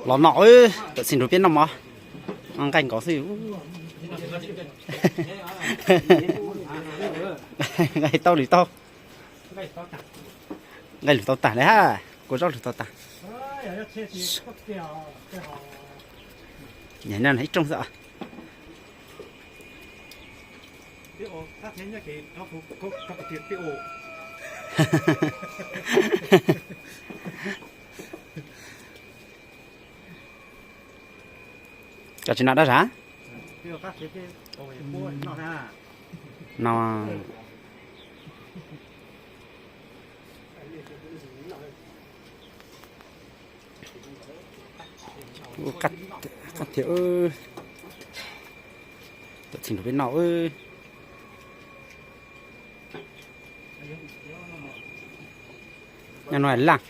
Los no, tam sim nrog peb noj mov, nqaij nkaus xwb. Nqaij tau lwm tau, nqaij lwm tau tag li ha, kua zaub lwm tau tag. Ib rooj xwb. Koj tsis noj dab zam no. Qab thiab, tam sim nrog peb noj. Nyob no laj.